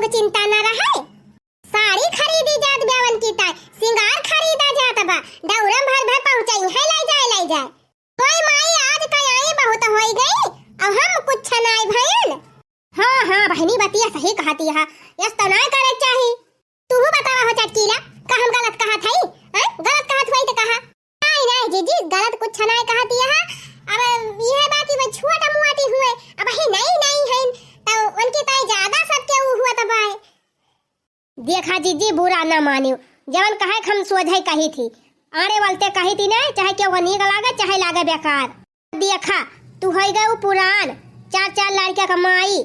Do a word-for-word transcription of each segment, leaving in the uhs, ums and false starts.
चिंता न रहे। साड़ी खरीदी जात बा उनकी ताई, सिंगार खरीदा जात बा, दौरम भर भर पहुँचइहैं, लै जाए, लै जाए। कोई माई आज कयाई बहुत होई गई, अब हम कुछ नाई भइल। हाँ, हाँ, बहिनी बतिया सही कहती है, यस तो नाई करे चाही। तूहू बतावा हो चटकीला, का हम गलत कहत हई? हैं? गलत कहत होई त कहा। नाई, नाई जीजी, गलत कुछ नाई कहती है। अब यह बात कि वो छोट मुआटी हुए, अब ही नई नई है, तो उनकी ताई ज्यादा सबके ऊ हुआ तब आए। देखा जीजी, बुरा न मानियो, जवन कहे हम सोझे कही थी, आड़े वलते कही थी ना, चाहे केहू नीक लागे, चाहे लागे बेकार। देखा, तू होई गए उ पुरान, चार चार लड़किया का माई।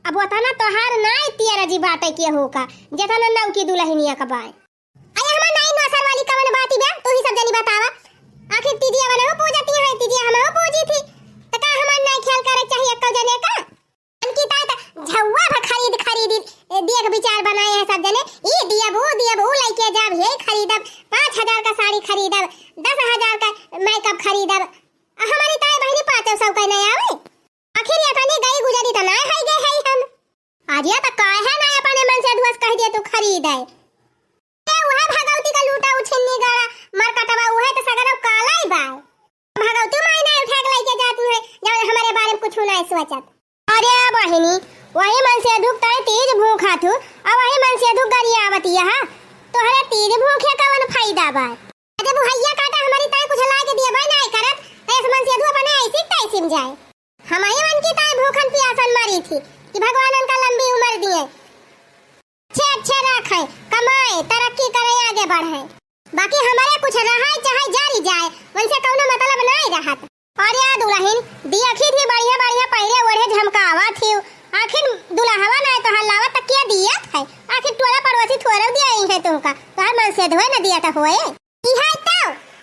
अब ओतना तोहार नाई तियरा जी बाटे केहू का, जेतना नौकी दुलहिनिया का बाय। अरे हमार नाई नौसर वाली कवन बात बा, तू ही सब जनी बतावा। आखिर तीजिया वनहु पूजती है, तीजिया हमहु पूजी थी, त का हमार नाई ख्याल करे चाहिए एक्को जने का? उनकी ताई त झउआ भर खरीद खरीद, ए, देख विचार बनाए हैं सब जने, ई दियब, ऊ दियब, ऊ लइके जाब, ये खरीदब, पाँच हजार का साड़ी खरीदब, दस हजार का मेकअप खरीदब। आ हमारी ताई बहिनी पाँचों सौ का नहीं आवे। आखिर ये तनी गई गुजरी त ना है गए है हम। आज ये त काहे ना अपने मन से अधुआस कह दिया तू खरीद है। ए, उहे भगवती का लूटा उछिन्नी गाड़ा, मरकटवा उहे त सगरो काला ही बा। भगवती माई ना उठा के लइके जाती है, जब हमारे बारे में कुछ ना सोचत। अरे बहिनी, वही मन से दुख ताई तीज भूखा थू, और वही मन से दुख गरियावती है। तोहरे तीज भूखे कवन फायदा बा? जब भैया काटा हमारी ताई कुछ ला के दिया भाई ना करत, तो इस मन से दुख अपने ऐसी तैसी में जाए। हम ही मन की ताई भूखन पियासन मरी थी कि भगवान उनका लंबी उम्र दिए, अच्छे अच्छे रखे, कमाए, तरक्की करे, आगे बढ़े। बाकी हमारे कुछ रहे चाहे जरी जाए, उनसे कौनो मतलब नहीं रहत। अरे दुलहिन, देखी थी बढ़िया बढ़िया पहिरे ओढ़े झमकावा थी, आखिर दुलहवा नहीं तो हल्लावा त क्या दियत है? आखिर टोला पड़ोसी थोड़े दिया ही है तुमका, तोहर मन से धोए न दिया त होए। इहे तो,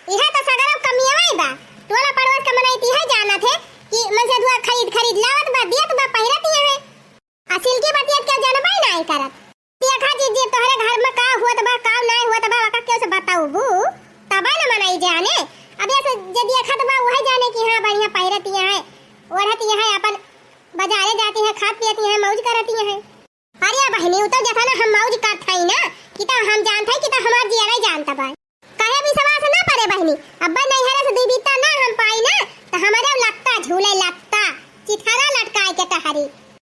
इहे तो सगरो कमियवै बा। टोला पड़ोस के मनई तिहे जानत है कि मन से धुआ खरीद खरीद लावत बा, दियत बा, पहिरत इहे। आ सिल्की बतियत के जनबै नाई करत। देखा जीजी, तोहरे घर में का होत बा, का नाई होत बा, ओका केहू से बताउबू, तबे न मनई जाने। अब ऐसे जे देखत बा, वही जाने कि हाँ, बढ़िया पहिरत इहे, ओढ़त इहे, अपन बाजारे जाती है, खात पियत इहे, मौज करत इहे। अरे बहिनी, उ तो जतना हम मौज करत हई ना, कि तो हम जानत हई कि तो हमार जियरा जानत बा। काहे विश्वास ना परे बहिनी, अब्बे नैहरे से दुई बीता ना हम पाई ना, तो हमारे लत्ता झूले लत्ता, चिथरा लटकाए के टहरी।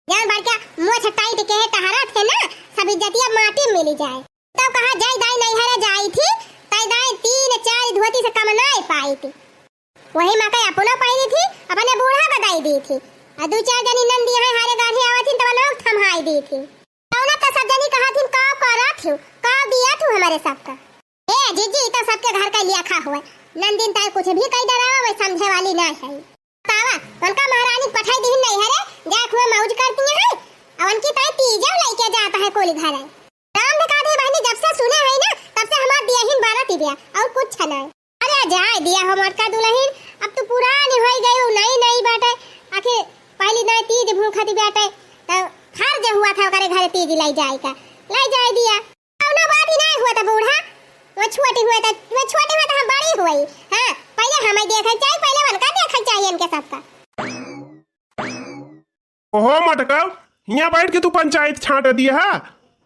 जान भर के मोछ टाइट के टहरा थे ना, सब इज्जतिया माटी में मिली जाए। तब कहा जाई दाई नैहरे जाई थी, तई दाई तीन चार धोती से कम नाई पाई थी। वही मकई अपनो पहिरी थी, अपने बूढ़ा बदाई दी थी। आ दू चार जनी नंदी यहाँ हारे गाढ़ी आवत थी, तब लोग थम्हाई दी थी। तौना तो सब जनी कहा थी, "का करा थी, का दिया तू हमारे सबका?" ए जीजी, ई तो सबके घर का लिया खा हुआ। नंदिन ताई कुछ भी कही डरावा, वही समझे वाली ना है। बतावा, उनका महारानी पठाई दी नहीं है रे, जाए हुए मौज करती है। और उनकी ताई तीजे लइके जाता है कोली घर है। राम देखा दे बहनी, जब से सुने है ना, तब से हमार दियहिन बारत ही बिया, और कुछ नहीं। अरे जाए दिया हो मोटका दुलहिन, अब तू पुरानी होई गई हो, नई नई बाटे, आखिर पहली नई तीज भूखत बाटे, तो फर्ज हुआ था ओकरे घरे तीज लाई जाए का, लाई जाए दिया। कौनो बात ही नहीं हुआ था बूढ़ा, वो छोटी हुआ था, वो छोटी हुआ था, हम बड़ी हुई। हाँ, पहले हमें देखे चाहिए, पहले उनका देखे चाहिए, इनके सबका। ओहो मटकव, हियाँ बैठ के तू पंचायत छाँट दिया हा?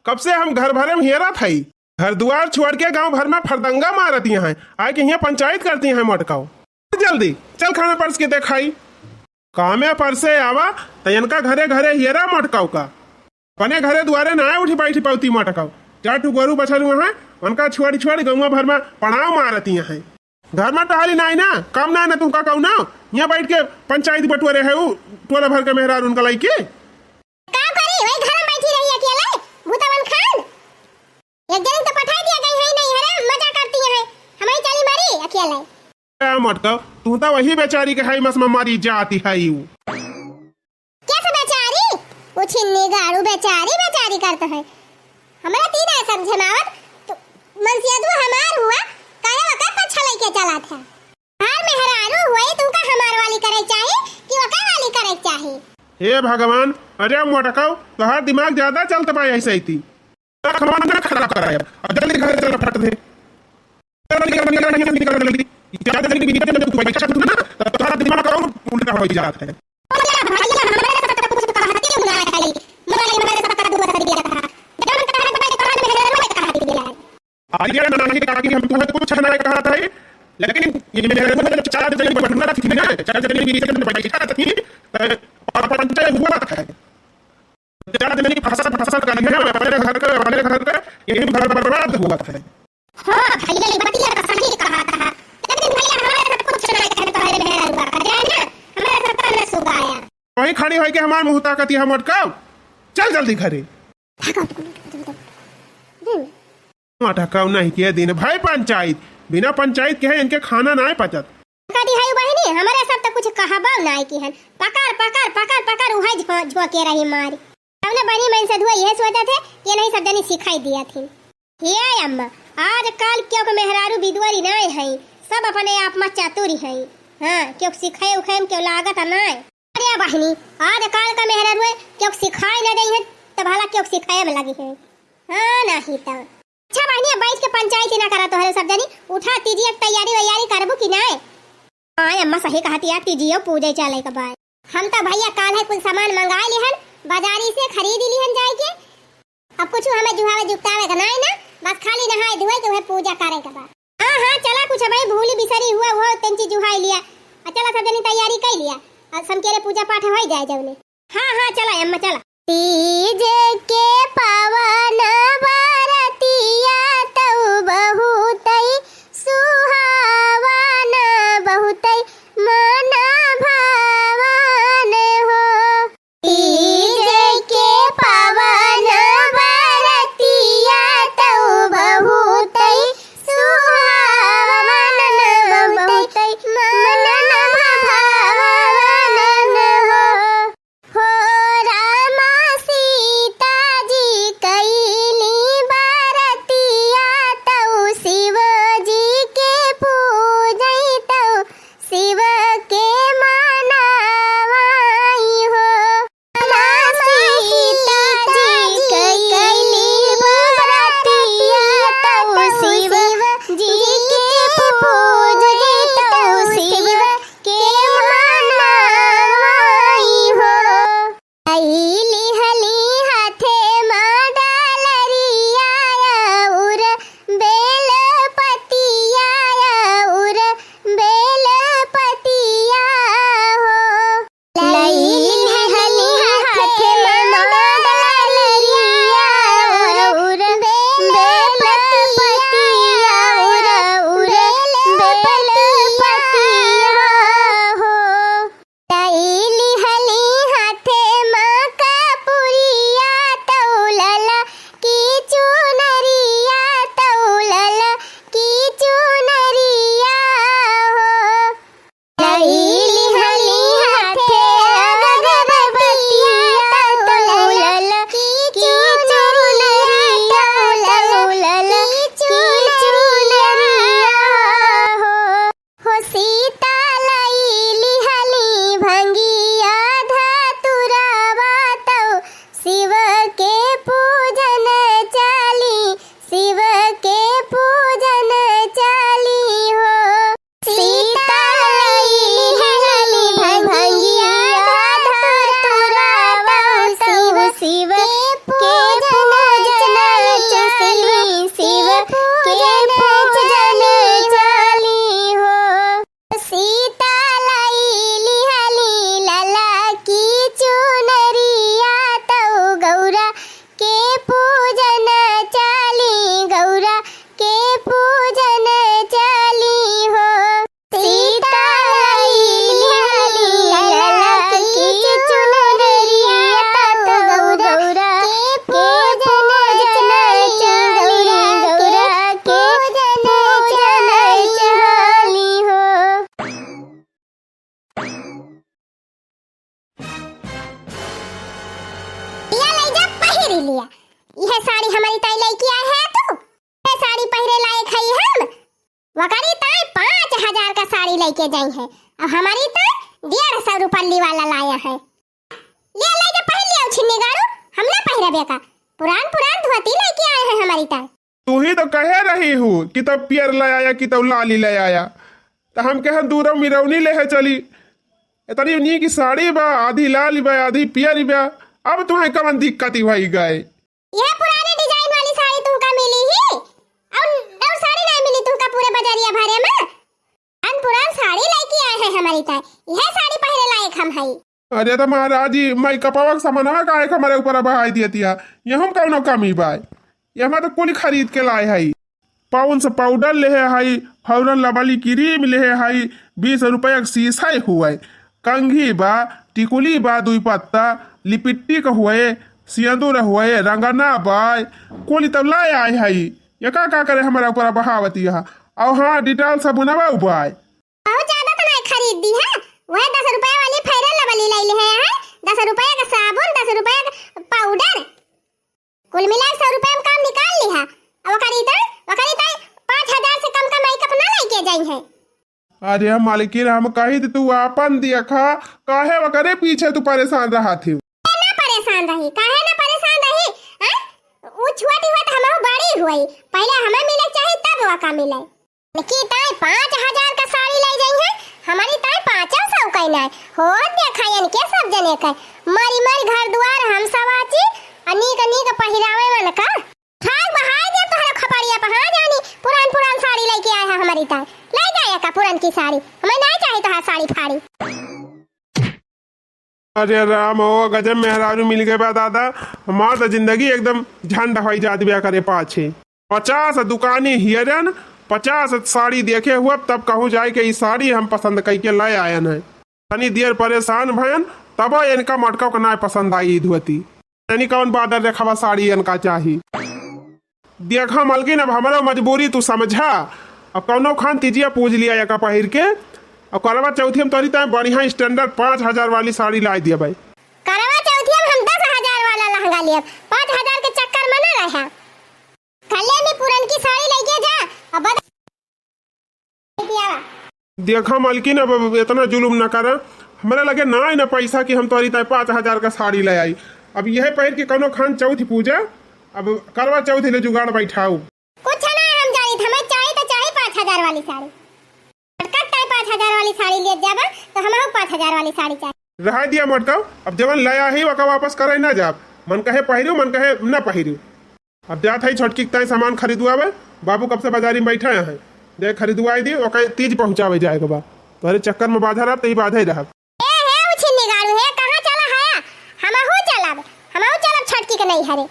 कब से हम घर भरे में हेरत हई। घर दुआर छोड़ के गाँव भर में फरदंगा मारत यहाँ है, आए के हियाँ पंचायत करती हैं मटकव। जल्दी चल खाना परस के देखाई। कामे परसे आवा त इनका घरे घरे हेरा मटकव का। अपने घरे दुआरे ना उठी बैठी पौती मटकव। चार ठो गोरू बछरू हैं, उनका छोड़ छोड़ गौवा भर में पड़ाव मारती हैं। घर में टहली नाई ना, काम नाई ना तुमका कौनो, यहाँ बैठ के पंचायत बटोरे है उ टोला भर के मेहरारू उनका लइके। का करी, वही घर में बैठी रही अकेले, भूतवन खान। एक जनी तो पठाई दिया गई है नहीं, हरे मजा करती है, हम ही चली मरी अकेले। ए मटका, तू तो वही बेचारी के है मस में मरी जाती है यू। कैसे बेचारी? वो छिन्नी गाड़ू बेचारी, बेचारी करत है। हमरा तीन है समझे में आवत, तू मनसियदू हमार हुआ, काहे वकर पाछा लइके चलत है? हमार मेहरारू हुई, तुमका हमार वाली करे चाही कि वकर वाली करे चाही? हे भगवान, अरे मोटकाऊ, तोहार दिमाग ज्यादा चलत बा ऐसे ही। दिमाग हमार ना खराब कराया, अब जल्दी घर चल फट दे। जल्दी, जल्दी, जल्दी, जल्दी, जल्दी। ज्यादा जल्दी बीते में तू बैठा तू ना, तो तोहार दिमाग और उल्टा हो जाता है। भैया, हमारे साथ कुछ कहा, क्यों बुलाया खाली? मोबाइल में हमारे साथ दूर से दिया था। अरे नाहीं काकी, हम तुहैं कुछ नाहीं कहत है, लेकिन ये मेरे घर में जब चार जने बटुरा थी ना, चार जने मिलके जब बैठा थी, तो पंचायत हुआ था। चार जने की फसल, फसल का नहीं है, अपने घर का, अपने घर का, ये घर बर्बाद हुआ था। हाँ भैया, ये बतिया तो सही कहत है, लेकिन भैया हमारे सब कुछ नाहीं कहने पड़े, मेहरारू का जाए ना, हमारे सब का न सुगाया। वहीं खड़ी होइके हमार मुँह ताकत है मोटका, चल जल्दी घरे। भागो, भागो, भागो, भागो। हम्म। माटा का नाहीं के दिन भाई पंचायत, बिना पंचायत के है इनके खाना नाहीं पचत। कदी है बहिनी, हमरे सब तो कुछ कहबो नाहीं किहन। पकड़, पकड़, पकड़, पकड़, उहै झो-, झोंके रही मारी। हमने बहिनी मन से धुआ यह सोचत है कि नहीं सब जनी सिखाई दिया थी। हे अम्मा, आजकल केहू के मेहरारू बिदुअरी नाहीं है, सब अपने आप में चतुर है। हाँ, केहू सिखाए उखाए में केहू लागत नाहीं। अरे बहिनी, आजकल का मेहरारू केहू सिखाए न देई है, तो भला केहू सिखाए में लगी है। हाँ, नाहीं तो। अच्छा बहिनी, अब बैठ के पंचायती ना करा तोहरे सब जनी, उठा तीजिया के तैयारी वैयारी करबू कि नाहीं? हाँ अम्मा, सही कहत है, तीजियो पूजे चले के बाद। हम तो भैया काल है कुल सामान मंगाए लिहन, बाजारी से खरीद लिहन जाए के। अब कुछ हमें जुहावे जुगतावे का नाहीं ना, बस खाली नहाए धोए के वह पूजा करे के बाद। हाँ, हाँ, चला कुछ भाई भूली बिसरी हुआ, वो तेंची जुहाई लिया। आ चला सब जनी तैयारी कर लिया, और समकेरे पूजा पाठ हो जाए जौने। हाँ, हाँ, चला अम्मा, चला। तीज के पावन बरतिया तौ बहुतै सुहावन, बहुतै मन भावन हो। तीज के पावन बरतिया तौ बहुतै सुहावन, बहुतै मन भावन हो। हो रामा सीता जी कैली बरतिया तौ शिव जी के पूजै तौ शिव के मनावाई हो। रामा सीता जी कैली बरतिया तौ शिव जी के पूजै तौ शिव के मनावाई हो। लई लिहली हाथे मा डलरिया अउर बेल पतिया अउर बेल पतिया हो। लई लिहली हाथे मा डलरिया अउर बेल पतिया अउर बेल पतिया हो। लई लिहली हाथे मा कपुरिया तौ ललकी चुनरिया तौ ललकी चुनरिया हो। लई लिहली हाथे अगरबत्तिया तौ ललकी चुनरिया तौ ललकी चुनरिया हो। हो सीता लई लिहली भंगिया धतुरवा तौ शिव के पूजन चली, शिव के पूजन चली हो। सीता लई लिहली भंगिया धतुरवा तौ शिव, शिव के पूजन चली, शिव के पूजन चली हो। सीता लई लिहली ललकी चुनरिया तौ गौरा के पूजन चली, गौरा के पूजन चली हो। सीता लई लिहली ललकी चुनरिया तौ गौरा के पूजन चली, गौरा के पूजन चली हो। या लई जा पहिरी लिया। यह साड़ी हमरी ताई लइके आए है तू। यह साड़ी पहिरे लायक है हम। वकरी ताई पाँच हजार का साड़ी लइके जाई है। अब हमरी ताई डेढ़ सौ रुपल्ली वाला लाया है। ले लई जा पहिर लिया छिन्नी गारू। हम ना पहिरबे का। पुरान पुरान धोती लइके आए है हमरी ताई। तू ही तो कहे रही हू कि तब पियर ले आया कि तब लाली ले आया, तो हम कहे दूरौ मिरौनी लेहे चली। इतनी नीक साड़ी बा, आधी लाल बा, आधी पियर बा, अब तुम्हें कवन दिक्कत भई गए? यह पुराने डिजाइन वाली साड़ी तुमका मिली ही, और भरे में अन पुरान साड़ी लइके आए हैं हमरी ताई, यह साड़ी पहिरे लायक हम हई। अरे तो महाराज जी, मेकअपवा के सामानवा काहे के हमरे ऊपर बहाई दियतिया? ये हम कौनो कमी बा? ये हम तो कुल खरीद के लाए हई। पाउंड्स पाउडर लेहे हई, फेयर लवली क्रीम लेहे हई, बीस रुपया के शीशा हुए, कंघी बा, टिकुली बा, दुई पत्ता, लिपस्टिक हुए, सिंदूर हुए, रंगना बा, कुल तब लाए आए हई। ये का का करे हमरा ऊपर बहावतिया? और हाँ, डिटॉल साबुनवा बा। बहुत ज्यादा तो नहीं खरीद दी है, वह दस रुपया वाली फेयर लवली ले ले है, दस रुपया का साबुन, दस रुपया का पाउडर, कुल मिला सौ रुपया में काम निकाल ली है। अब ओकरी ताई, ओकरी ताई पाँच हजार से कम का मेकअप ना लेके जाई है। अरे मालकिन, हम कही त तू आपन देखा, काहे ओकरे पीछे तू परेशान रहत ही? ना परेशान रही, काहे ना परेशान रही? हैं? उ छोटी हुआ त हमहू बड़ी हुई, पहले हमें मिले चाही तब ओका मिले। की ताई पाँच हजार का साड़ी लाई जाई है, हमरी ताई पाँचो सौ का नाय। हो देखा इनके सब जने का, मरी मरी घर दुआर हम सब आची, आ नीक नीक पहिरावे मन का। ठाक बहाई दे तोहरे खपड़िया पे, हाँ जानी, पुरान पुरान साड़ी लेके आए है हमरी ताई। ले जाए का पुरान की साड़ी, हमें नाय चाही तोहार साड़ी फाड़ी। अरे राम हो, गजब मेहरारू मिल गए बा दादा। हमार त जिंदगी एकदम झंड होई जात बिया करे पाछे। पचास दुकानी हियरन, पचास साड़ी देखे हुआ, तब कहूँ जाए के ई साड़ी हम पसंद कई के ले आयन है। तनी देर परेशान भयन, तब इनका मटका के नाय पसंद आई ई धोती। तनी कौन बादर रेखावा साड़ी इनका चाही। देखा मलकिन, अब हमरो मजबूरी तू समझा। अब कौनो खान तीजिया पूज लिया एका पहिर के। अब करवा चौथी हम तोरी ताई बढ़िया स्टैंडर्ड पाँच हजार वाली साड़ी लाई दिया भाई। करवा चौथी हम, हम दस हजार वाला लहंगा लिया, पाँच हजार के चक्कर में ना रहा। कल्याणी पुरन की साड़ी लेके जा, अब बद- देखा मलकिन, अब इतना जुलुम न करा। हमरा लगे ना है ना पैसा कि हम तोरी ताई पाँच हजार का साड़ी ले आई। अब यह पहिर के कौनो खान चौथ पूजा, अब करवा चौथ ले जुगाड़ बैठाऊ। कुछ ना हम जानी, हमें चाही तो चाही पाँच हजार वाली साड़ी। अटकत ताई पाँच हजार वाली साड़ी ले जाबा, तो हमहू पाँच हजार वाली साड़ी चाही। रहा दिया मटकाऊ, अब जवन ले आई ओका वापस करे ना जाब। मन कहे पहिरू, मन कहे ना पहिरू। अब जात है छोटकी के ताई सामान खरीदवावे। बाबू कब से बाजारी में बैठा है, जाए खरीदवाई दी, ओका तीज पहुँचावे जाए के बा। तोहरे चक्कर में बाझा रहब, तही बाझे रहब। ए हे उछिन्नी गाड़ू हे, कहाँ चला है? हमहू चलब, हमहू चलब छोटकी के नैहरे।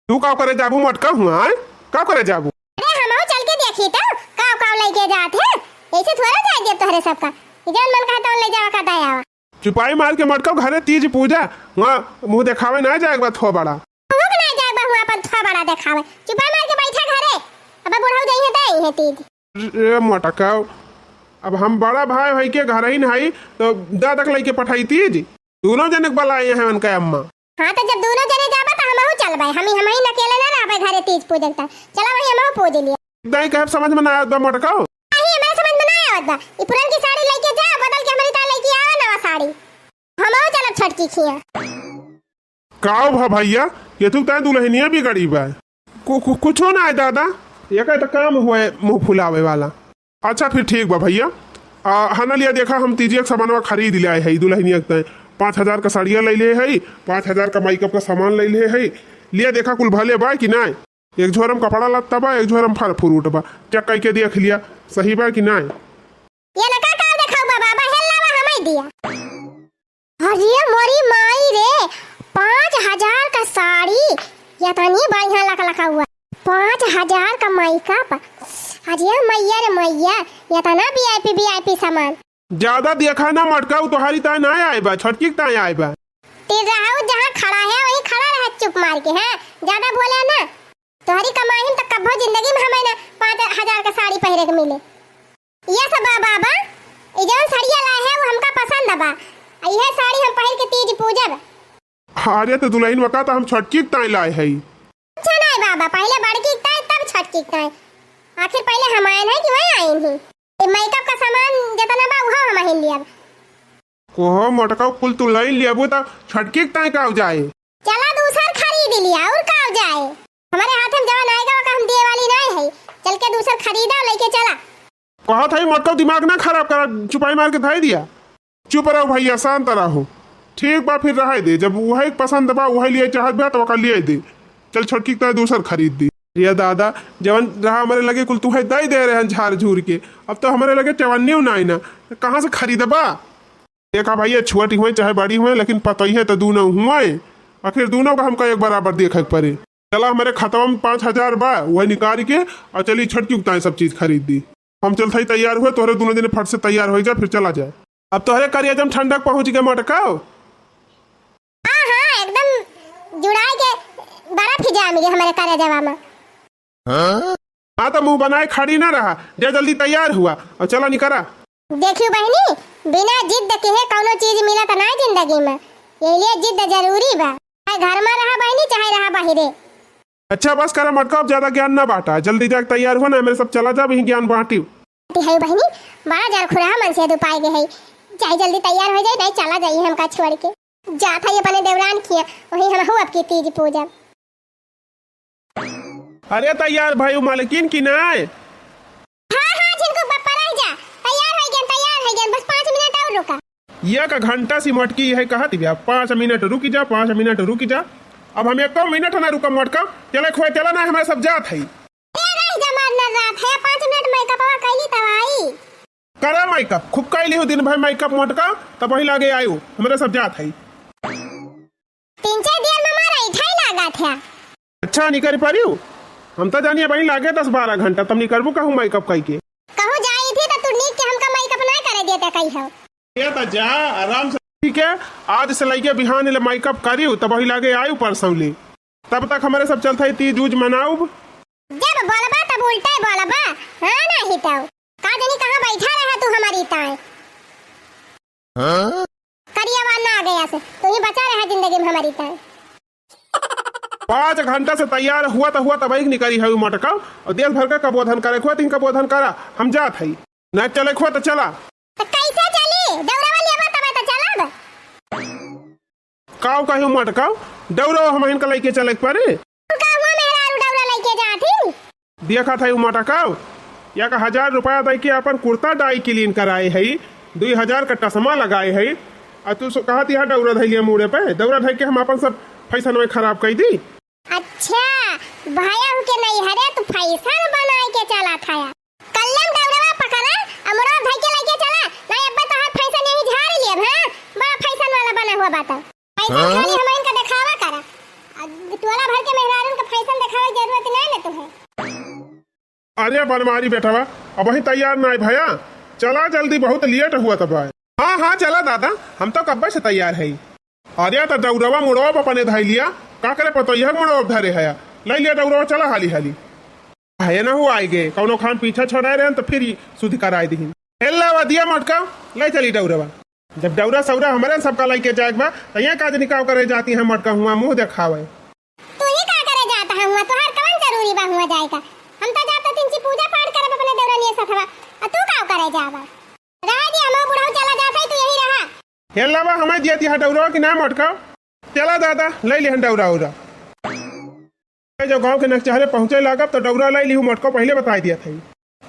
तू का करे जाबू मटका हुआ, आय? का करे जाबू? अरे हमहू चल के देखी तो, का का लेके जात है। ऐसे थोड़ा जाए देब तोहरे सबका। जौन मन कहा तौन ले जावा का दया। चुपाई मार के मटका घरे तीज पूजा, वहाँ मुँह देखावे ना जाए एक बार थो बड़ा। तू के ना जाए बा हुआ अपन थो बड़ा देखावे। चुपाई मार के बैठा घरे। अब बुढ़ऊ जाई है तो आई है तीज। ए मटका, अब हम बड़ा भाई भाई के घर ही नहीं तो दादा के लेके पठाई तीज। दोनों जने के बुलाए हैं उनका अम्मा। हाँ तो जब दोनों जने जाबा तो हमहू चलबे। हम ही, हम ही अकेले ना रहबे घरे तीज पूजन तक। चला वही हमहू पूज लिया। दाई कहे समझ में ना आवत बा मटका। नहीं, हमारे समझ में ना आवत बा। ई पुरन की साड़ी लेके जा, बदल के हमारी ताई लेके आवा नवा साड़ी। हमहू चलब छोटकी खिया। काव भा भैया, ये तू तय दुल्हनिया बिगड़ी बा। कु-, कु-, कुछो ना है दादा, ये कहे तो काम हुए मुँह फुलावे वाला। अच्छा फिर ठीक बा भैया। आ, हना लिया देखा, हम तीजिया के सामानवा खरीद ले आए है दुल्हनिया के तय। पाँच हजार का साड़िया ले ले है, पाँच हजार का मेकअप का सामान ले ले है। लिया देखा कुल भले बा कि ना। एक झोरम कपड़ा लत्ता बा, एक झोरम फल फ्रूट बा। चेक करके देख लिया, सही बा कि नाय? ये लका का देखाऊ बा बाबा, हेल लावा हमाई दिया। अरे मोरी माई रे, पाँच हजार का साड़ी, ये तनी बढ़िया लक लका हुआ। पाँच हजार का मेकअप, अरे मैया रे मैया, ये तना V I P, V I P सामान। ज्यादा देखा ना मटकाऊ, तोहारी ताय ना आए बा, छोटकी के ताय आए बा। तेज रहा, वो जहाँ खड़ा है वहीं खड़ा रहा चुप मार के, हैं? ज्यादा बोले ना। तोहरी कमाई में तो कब्बो जिंदगी में हमें ना पाँच हजार का साड़ी पहिरे के मिले। ये सब बा बाबा, ई जौन साड़िया लाए है वो हमका पसंद बा। आ इहे साड़ी हम पहिर के तीज पूजब। अरे तो दुल्हन वका तो हम छोटकी के ताय लाए है। अच्छा नहीं बाबा, पहले बड़की के ताय तब छोटकी के ताय। आखिर पहले हम आए हैं कि वह आए हैं? ये मेकअप का सामान जितना बा उहो हम ही लियब। कोहो मोटका कुल तू लई लेबू त छोटकी के ताई का हो जाए? चला दूसर खरीद लिया और का हो जाए? हमारे हाथ में जवन आएगा ओका हम दिए वाली नहीं है। चल के दूसर खरीदा लेके चला। कहत है मोटका दिमाग ना खराब करा, चुपाई मार के धाई दिया। चुप रहो भैया, शांत रहो। ठीक बा फिर रहे दे, जब वही पसंद बा वही लिए चाहत बा तो ओका लिए दे। चल छोटकी के ताई दूसर खरीद दी। ये दादा, जवन रहा हमरे लगे कुल तुहे दइ दे रहे हैं झार झूर के, अब तो हमरे लगे चवन्नियो नाई ना, तो कहाँ से खरीदबा? देखा भाई, ये छोटी हुए चाहे बड़ी हुए, लेकिन पतोहिए तो दूनों हुए, आखिर दूनों का हमका एक बराबर देखे के पड़े। चला, हमरे खतवा में पाँच हजार बा, वही निकाल के और चली छोटकी उगताएं सब चीज खरीद दी। हम चलत हई तैयार हुए, तोहरे दूनों जने फट से तैयार होइ जा, फिर चला जाए। अब तोहरे करेजा में ठंडक पहुँच गए मोटकाओ। हाँ, हाँ, एकदम जुड़ाए के बर्फ ही जाम गए हमरे करेजवा में। हाँ, तो मुँह बनाए खड़ी ना रहा, जा जल्दी तैयार हुआ और चला निकरा। देखियो बहिनी, बिना जिद किहे कौनो चीज मिलत ना जिंदगी में, यही लिए जिद जरूरी बा। चाहे घर में रहा बहिनी, चाहे रहा बाहरे। अच्छा बस करा मोटका, अब ज्यादा ज्ञान ना बांटा, जल्दी जाके तैयार हो ना, हमरे सब चला जाब, यही ज्ञान बांटी। है बहिनी, बड़ा जरखुरहा मन से दुपाए गए है, चाहे जल्दी तैयार हो जाए, नहीं चला जाइए हमका छोड़ के। जात है अपने देवरान किया, वही हम हो आपकी तीज पूजा। अरे तैयार भाई मालकिन की नाय? हाँ, हाँ, झिनकू बप्पा रह जा, तैयार हो गए, तैयार हो गए, बस पाँच मिनट और रुका। एक घंटा से मोटकी यही कहत बिया, "पाँच मिनट रुक जा, पाँच मिनट रुक जा।" अब हम एको मिनट ना रुकम मोटका, चले खोए चला ना, हमरे सब जात है। ए, रह जा, मार न रात है, पाँच मिनट मेकअपवा कैली तब आई। करे मेकअप, खूब कैली हो दिन भर मेकअप मोटका, तब वही लागे आयु, हमरे सब जात है। तीन चार दिन में मारा इठाई लागत है। अच्छा निकर परियो, हम तो जानिए वही लागे दस बारह घंटा, तब निकरबू कहूँ मेकअप कई के। कहूँ जाई थी तो तू नीक के हमका मेकअप ना करे देते कही हो। ये तो जा आराम से। ठीक है, आज से लइके बिहान ले मेकअप करियो, तब वही लागे आयु परसौं ले। तब तक हमरे सब चलत है तीज उज मनाउब। जब बोलबा तब उल्टा ही बोलबा, हाँ ना ही तो। का जानी कहाँ बैठा रहा तू हमारी ताए। हाँ? करिया वाला ना आ गया से, तू ही बचा रहा जिंदगी में हमारी ताए। पाँच घंटा से तैयार हुआ तो हुआ, तब एक निकरी है मोटका, और देश भर का कबोधन करे हुआ, तीन कबोधन करा, हम जात है। ना चले हुआ तो चला। तो कैसे चली? दौरा वाली अब तब तो चलब। काव कहे मोटका, दौरा हम इनका लेके चले के पड़े। तू का हुआ मेहरारू दौरा लेके जात ही? देखत है उ मोटका, एक हजार रुपया दे के अपन कुर्ता dry clean कराए है, दुई हजार का टसमा लगाए है, आ तू सो-, कहत यहाँ दौरा धैलिया मूड़े पे, दौरा धै के हम अपन सब फैशन में खराब कर दी। अच्छा, भया के नहीं हरे, तू फैशन बनाए के चला था। कल्लम दौरवा पकड़ा, अमरो धै के लेके चला, नहीं अब्बे तोहार फैशन यही झाड़ लेब, हाँ? बड़ा फैशन वाला बना हुआ बात। फैशन हाँ? खाली हम इनका दिखावा करा। आ टोला भर के मेहरारून का फैशन दिखावे के जरूरत नहीं ना तुम्हें। अरे बनवारी बेटवा, अबहीं तैयार नाई भया, चला जल्दी, बहुत लेट हुआ तब। हाँ, हाँ, चला दादा, हम तो कब्बे से तैयार है। अरे तो दौरवा मुड़वा पर अपने धै लिया, का करे पतोहिया के मुड़वा पर धरे हया, ले लिया दौरवा, चला हाली हाली। है ना हो आए गए, कौनो खान पीछा छोड़ाए रहे तो फिर शुद्ध कराए दीहिन। ए लावा दिया मोटका, ले चली दौरवा। जब दौरा सौरा हमारे सबका लेके जाए के बा, तो ये का जनी काव करे जाती है मोटका हुआ मुँह देखावे। तू ही का करे जाता है हुआ? तोहार कवन जरूरी बा हुआ जाए का? हम तो जाता तीन ची पूजा पाठ करब अपने देवरनिया सथवा। आ तू का करे जाबा? रहा दी, हम बुढ़ऊ चला जात है, तू यही रहा। हे लावा, हमें दिया ती हटौरा कि ना मोटका? चला दादा, ले लिहन डौरा उरा। ए, जो गाँव के नकचहरे पहुँचे लागब तो डौरा ले लिहू मोटका, पहले बताई दिया था।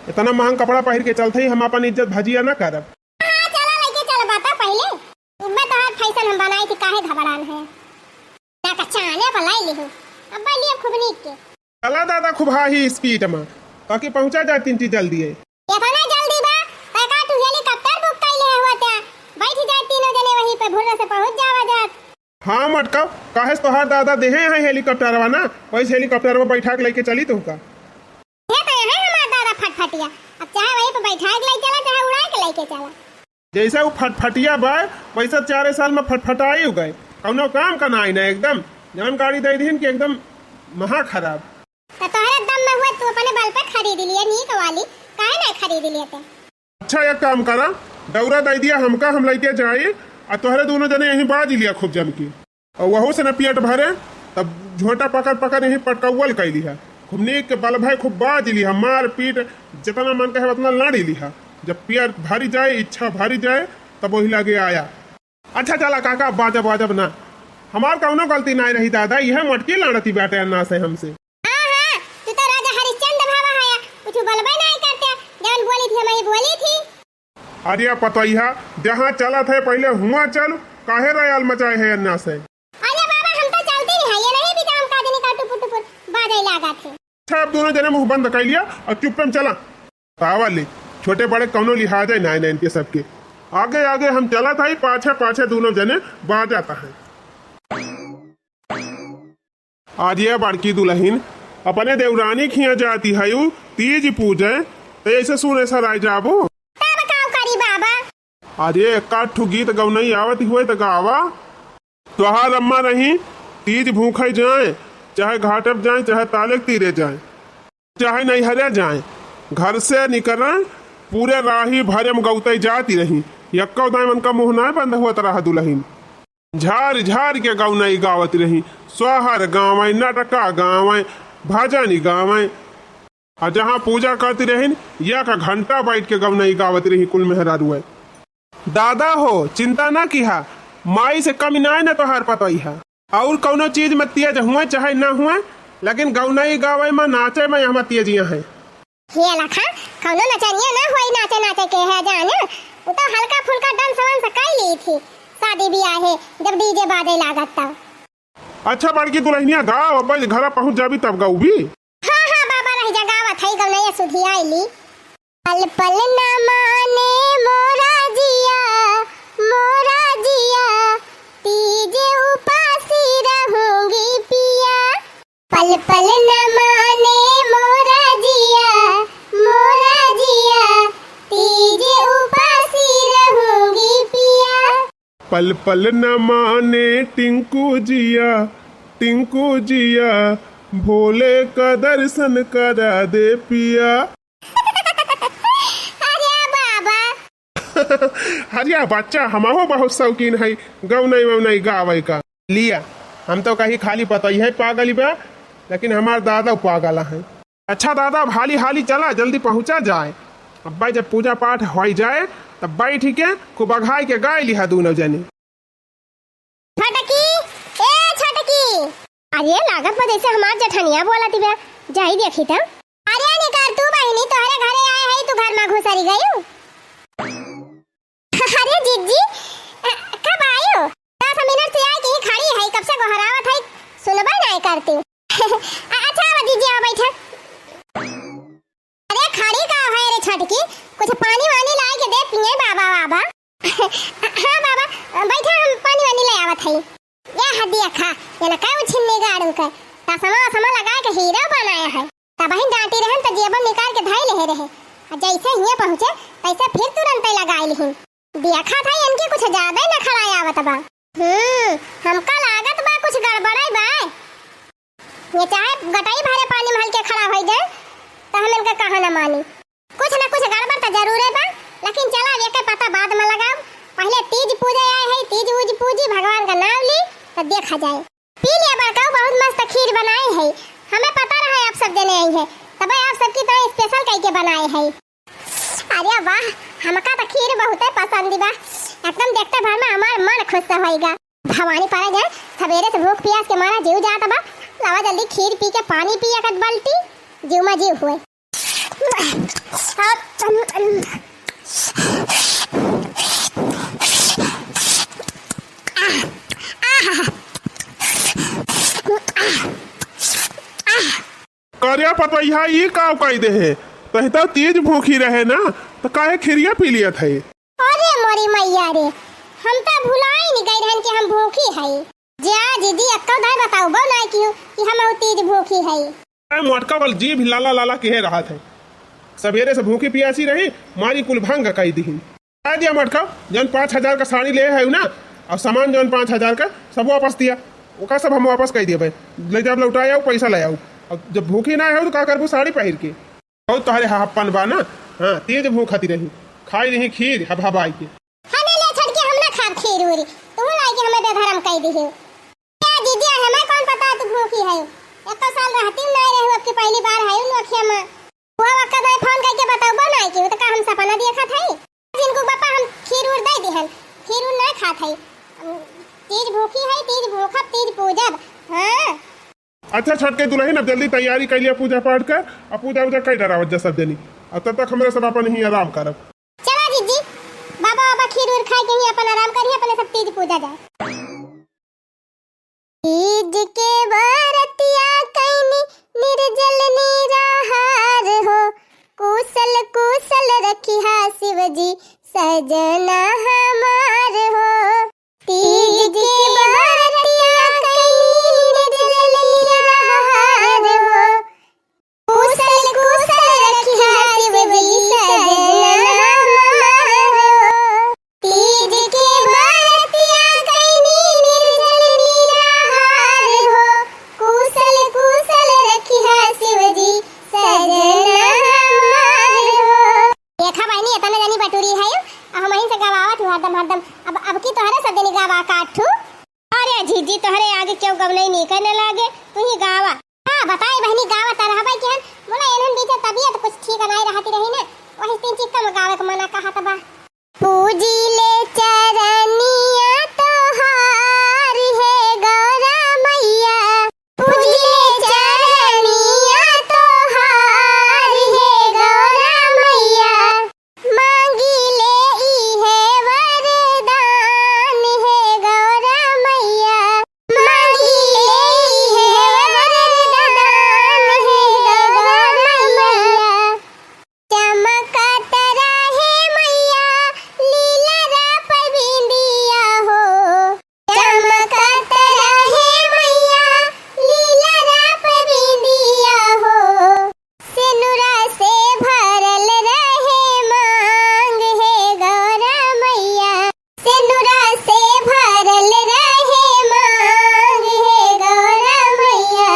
इतना महंग कपड़ा पहिर के चलत ही, हम अपन इज्जत भजिया ना करब। हाँ, चला लेके चल बता पहले। मैं तोहार फैशन हम बनाई थी, काहे घबरान है? ना का चाने पर लाई लिहू। अब लाई लिया खूब नीक के। चला दादा खूब हाही स्पीड में, ताकि पहुँचा जाए तीन चीज जल्दी है। इतना जल्दी बा, तै का तू हेलीकॉप्टर बुक कइले है हुआ क्या? बैठ जाए तीनों जने वहीं पे, भुर्र से पहुँच जावा जात। हाँ मटका, काहे से तोहार दादा देहे हैं हेलीकॉप्टरवा ना, वैसे हेलीकॉप्टरवा बैठा के लेके चली तुमका। ये तो है हमार दादा फटफटिया, अब चाहे वहीं पे बैठा के ले चला, चाहे उड़ा के लेके चला। जैसे उ फटफटिया बा, वैसे चारे साल में फटफटाई हो गए, कौनो काम का नाई ना एकदम। जौन गाड़ी दे दीन कि एकदम महा खराब। तो तोहरे दम में हुआ तू अपने बल पे खरीद लिए नीक वाली, काहे ना खरीद लिए ते? अच्छा एक काम करा, डौरा दे दिया हमका, हम लेके जाई, आ तोहरे दोनों जने यहीं बाज लिया खूब जम के। और वहू से न पेट भरे, तब झोंटा पकड़ पकड़ यहीं पटकौवल कैली है। खूब नीक के बल भय खूब बाज ली है, मार पीट जितना मन कहे उतना लड़ ली है। जब पेट भरी जाए, इच्छा भरी जाए, तब वही लगे आया। अच्छा चला काका, बाजब बाजब ना, हमार कौनो गलती नाई रही दादा, यह मटकी लड़ती बाटे अन्ना से हमसे। हाँ, हाँ, तू तो राजा हरिश्चंद्र भावा हया, कुछ बलबे नाई करते, जौन बोली थी, हम ही बोली थी। अरे पतोहिया, जहाँ चलत है पहले हुआ चल, काहे रयाल मचाए है अन्ना से? अरे बाबा, हम तो चलते नहीं है, ये नहीं बीच हम का जनी का टुपुर टुपुर बाजे लागा थे। अच्छा, अब दोनों जने मुँह बंद कइ लिया अउर चुप्पे में चला। तावा ले, छोटे बड़े कउनो लिहाज है नाय, नाय इनके सबके। आगे आगे हम चलत हई, पाछे पाछे दोनों जने बाजत हैं। आज ये बड़की दुलहिन अपने देवरानी खिया जाति हयू तीज पूजे, त ऐसे सुने सराय जाबो। तब का करी बाबा? आज ये एक आध ठो गीत गवनई आवत हुए त गावा। तोहार अम्मा रही, तीज भूखे जाए, चाहे घाटे पे जाए, चाहे ताले के तीरे जाए, चाहे नैहरे जाए, घर से निकरे, पूरे राही भरे में गौतई जाती रही। यक्को दाई मन का मुँह नाय बंद हुआ त रहा दुलहिन। झार झार के गवनई गावत रही, सोहर गावै, नटका गावै, भजन गावै। अउर जहाँ पूजा करती रहिन, एक घंटा बैठ के गवनई गावत रही कुल मेहरारुए। दादा हो, चिंता ना किहा, माई से कमी नाय न तोहार पतोई है। अउर कउनो चीज में तेज हुए चाहे ना हुए, लेकिन गवनई गावै में, नाचै में यहाँ तेजिया है। हे लखा, कउनो नचनिया ना होई नाचे नाचे के है जान, उ तो हल्का फुल्का डांस वांस कइ ली थी शादी बियाहे, जब डीजे बाजे लागत तब। अच्छा बड़की दुलहिनिया गाव, अब घरा पहुँच जाबी तब गउबी। हाँ हाँ बाबा रह जा, गावत है गवनैया सुधिया आइली। पल पल न माने मोरा जिया, मोरा जिया, तीजे उपासी रहूंगी पिया। पल पल न माने मोरा जिया, मोरा जिया, तीजे उपासी रहूंगी पिया। पल पल न माने टिंकू जिया, टिंकू जिया, भोले का दर्शन करा दे पिया। अरे बाबा। अरे बच्चा, हमहू बहुत शौकीन है गवनई ववनई गावै का। लिया, हम तो कही खाली पतोहिया पागल बा, लेकिन हमार दादा पागल है। अच्छा दादा, अब हाली हाली चला, जल्दी पहुँचा जाए। अब्बै जब पूजा पाठ होइ जाए, तब बैठ के खूब अघाई के गाय लिहा दूनौ जने। छोटकी, ए छोटकी। अरे लागत बा जैसे हमार जेठनिया बोलत बा, जाई देखी त। अरे निकर तू बहिनी, तोहरे घरे आए हई, तू घर में घुसरी गयू। अरे जिज्जी, अ, कब आयो? दस मिनट से आए के ही खड़ी है, कब से गोहरावत है, सुनबे नहीं करती। अ-, अच्छा आवा जिज्जी, आवा बैठा। अरे खड़ी का है रे छोटकी, कुछ पानी वानी लाए के दे पिए बाबा, बाबा। हाँ बाबा, बैठा, हम पानी वानी ले आवत है। ये हदिया खा, ये ना कई छिन्नी गाड़ू के, तसमा वसमा लगा के हीरो बनाया है। तबहिन डांटी रहन त जेबम निकाल के धई लेहे रहे। आ जैसे हियां पहुंचे, तैसे फिर तुरंते लगाई लिहिन। देखा था इनके कुछ ज्यादा ही नखरा आवत बा। हम्म, हमका लागत बा कुछ गड़बड़ाई बा। ये चाहे गटई भरे पानी में हल्के खड़ा होई जाए, त हम इनका कहा न मानी। कुछ न कुछ गड़बड़ त जरूरे बा, लेकिन चला एके पता बाद में लगाओ। पहले तीज पूजे आए है, तीज उज पूजी, भगवान का नाम ली, त देखा जाए। पी लिया बड़काऊ, बहुत मस्त खीर बनाए है। हमें पता रहा है आप सब जने आई है, तबे आप सबकी तरह स्पेशल कई के बनाए है। अरे वाह, हमका तो खीर बहुते पसंद बा, एकदम देखते भर में हमार मन खुश होइगा। भवानी परे जाए, सवेरे से भूख प्यास के मारा जीव जात बा। लावा जल्दी खीर पी के पानी पी एक बाल्टी, जीव में जीव हुए। करिया पतोहिया ई का कई दे है? तही तो तीज भूखी रहे ना, तो काहे खिरिया पी लियत है? अरे मोरी मैया रे, हम तो भुलाई नहीं गई रहन कि हम भूखी है। जा दीदी, अक्का दाई बताओ बो ना कि, कि हम तीज भूखी है। ए मोटका बल जीभ लाला लाला किहे रहत है। सवेरे से भूखी पियासी रही, मारी कुल भंग कई दिहिन। कह दिया मोटका, जौन पाँच हजार का साड़ी ले है ना, और सामान जौन पाँच हजार का, सब वापस दिया। ओका सब हम वापस कह दिए भाई, ले जब लौटाए आओ, पैसा ले आओ। अब जब भूखी ना हो तो का करबू साड़ी पहिर के? बहुत तोहरे हापन बा ना। हाँ, तीज भूखती रही, खाई रही खीर हब हबाई के। हमें ले छोड़ के हम ना खाब खीर उरी, तू लाई के हमें बेधरम कह दिहे। ए जीजी, हमें कौन पता तू भूखी है? एको साल रहती नहीं रहे, अब की पहली बार है उन अखिया में। वो अक्का दाई फोन करके बताओ बो ना कि तो का हम सपना देखत है? जिनको पापा हम खीर उर दे दिहन, खीर उर नहीं खात है। तीज भूखी है, तीज भूखब, तीज पूजब। हाँ। अच्छा छोटके दुलहिन, अब जल्दी तैयारी कर लिया पूजा पाठ कर, अब पूजा उजा कर डरावत जा सब जनी। अब तब तक हमरा सब अपन ही आराम करब। चला जीजी, बाबा बाबा खीर उर खाए के ही अपन आराम करी, अपने सब तीज पूजा जाए। तीज के बरतिया कैनी, निर्जल नी बताई बहिनी, गावत रहबै केहन, बोला एनहन बीचे तबियत कुछ ठीक नाई रहती रही ना, वही तीन चीज कम गावे के मना कहत बा। पूजिले चरनिया तोहार हे गौरा मैया, पूजिले चरनिया तोहार हे गौरा मैया, मांगिले इहे वरदान हे गौरा मैया, मांगिले इहे वरदान हे गौरा मैया। चमकत रहे मैया लीलरा पर बिंदिया हो, चमकत रहे मैया लीलरा पर बिंदिया हो, सेनुरा से भरल रहे मांग हे गौरा मैया, सेनुरा से भरल रहे मांग हे गौरा मैया,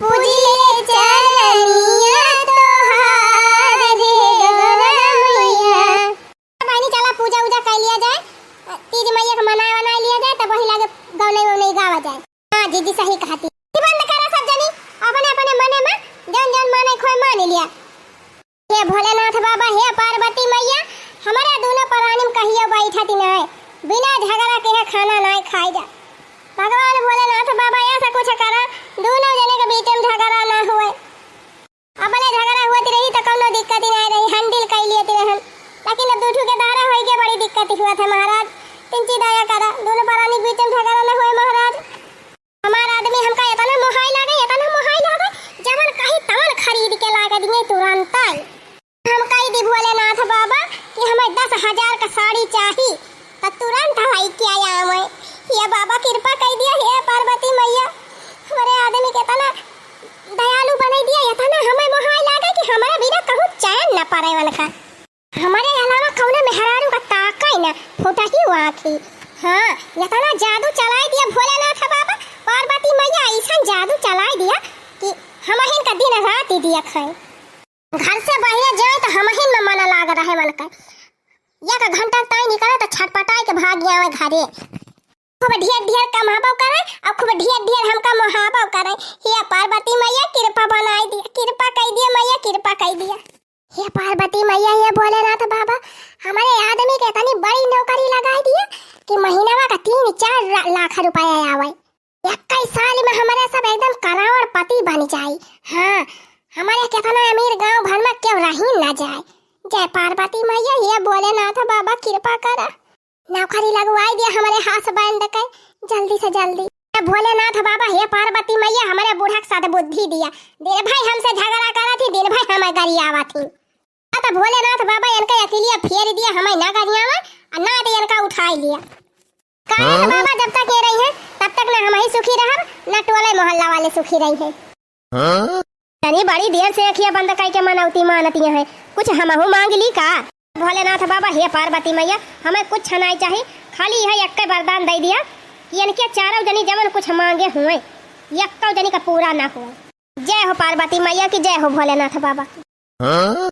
पूजिले चरनिया तोहार रे गौरा मैया। बहिनी, चला पूजा उजा कर लिया जाए, तीज मैया के मनाए वनाए लिया जाए, तब वही लागे गौनई वौनई गावा जाए। हाँ जीजी, सही कहती। ई बंद करा सब जनी, अपने अपने मने में जौन जौन माने खोए मान लिया। हे भोलेनाथ बाबा, हे पार्वती मैया, हमरे दूनो परानी में कहियो बैठती नाय, बिना झगड़ा के है खाना नाय खाई जा। भगवान भोलेनाथ बाबा, ऐसा कुछ करा, दूनो जने के बीच में झगड़ा ना हुए। अबले झगड़ा हुआ रही तो कौनो दिक्कत ही नाय रही, handle कर लिए रहन, लेकिन अब दू ठू के दारा होई के बड़ी दिक्कत हुआ था महाराज। तिनची दया करा, दूनो परानी के बीच में झगड़ा ना हुए महाराज। हमार आदमी हमका एतना मोहाई लागे, एतना मोहाई लागे, जवन कही तवन खरीद के लाके दिए तुरंतै। हम कही दी भोलेनाथ बाबा कि हमें दस हजार का साड़ी चाही, त तुरंत हवाई के आया हमें। हे बाबा कृपा कई दिया, हे पार्वती मैया, हमरे आदमी के एतना दयालु बनाई दिया, एतना हमें मोहाई लागे कि हमारे बिना कहूँ चैन न पड़े वनका। हमरे अलावा कौनो मेहरारू का ताकई ना, फुटही आँखी। हाँ, एतना जादू चलाई दिया भोलेनाथ बाबा, पार्वती मैया ऐसन जादू चलाई दिया कि हमहिन का दिन रात ही दिया खाए। घर से बहिरे जाए तो हमहिन में मन लाग रहे मन का। एक घंटा ताई निकले तो छटपटाए के भाग आवे घरे। खूब ढेर ढेर कमाबो करे और खूब ढेर ढेर हमका मोहाबो करे। हे पार्वती मैया कृपा बनाई दिया, कृपा कई दिया मैया, कृपा कई दिया। हे पार्वती मैया, हे भोलेनाथ बाबा, हमरे आदमी के इतनी बड़ी नौकरी लगाई दिया कि महीनवा का तीन चार रा-, लाख रुपया आवे। इक्कीस साल में हमरे सब एकदम करोड़पति बन जाई। हाँ, हमरे कितना अमीर गांव भर में क्यों रही न जाए। जय पार्वती मैया, हे भोलेनाथ बाबा कृपा करा। नौकरी लगवाई दिया हमरे husband के जल्दी से जल्दी। हे भोलेनाथ बाबा, हे पार्वती मैया, हमरे बूढ़ा के सद्बुद्धि दिया। दिन भर हमसे झगड़ा करत ही, दिन भर हमें गरियावत ही। आ तो भोलेनाथ बाबा इनके अकेलिया फेर दिया, हमें ना गरियावा, आ ना दे इनका उठाई लिया। काहे रे हाँ? बाबा, जब तक ये रही हैं, तब तक ना हम ही सुखी रहब, ना टोले मोहल्ला वाले सुखी रही हैं। हाँ? तनी बड़ी देर से अखिया बंद करके मनौती मानती हैं, कुछ हमहू मांग ली का? भोलेनाथ बाबा, हे पार्वती मैया, हमें कुछ नहीं चाहिए, खाली यह एक वरदान दे दिया कि इनके चारों जनी जवन कुछ मांगे हुए, यक्को जनी का पूरा ना हुए। जय हो पार्वती मैया की, जय हो भोलेनाथ बाबा की। हाँ?